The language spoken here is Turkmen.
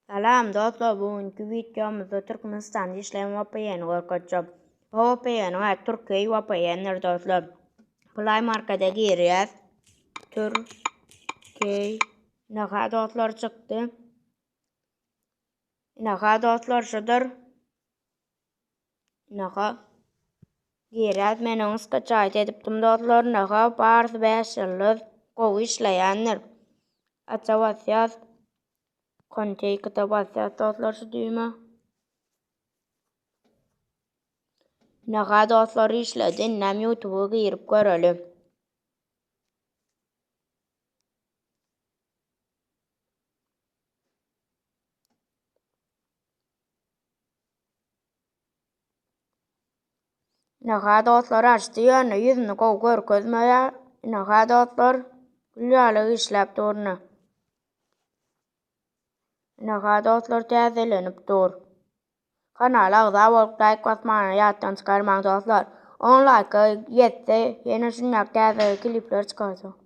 Salam dostlar bu günki wideomyzda Türkmenistanda işleýän VPN-i görkezjek. Bu VPN-iň ady Türkiye VPN-dir dostlar. Play Markete girýäs. Türkiye Naha dostlar çykdy. Naha dostlar şudur. Naha girýäs. Men ony skaçaýt edipdim dostlar. Naha barysy 5 ýyldyz gowy işleýändir. Aça basýas. Konteýkite basýas dostlar şu düwme. Naha dostlar işledi. Indem YouTube'a girip göreli. Ynha dostlar açdy ýöne ýüzüni gowy görkezmeýär. Ynha dostlar gül ýaly işläp dur ine. Ynha dostlar täzelenip dur. Kanala agza bolup laýk basmany ýatdan çykarmaň dostlar. On laýka ýetse ýene şundak täze klipler çykarjak.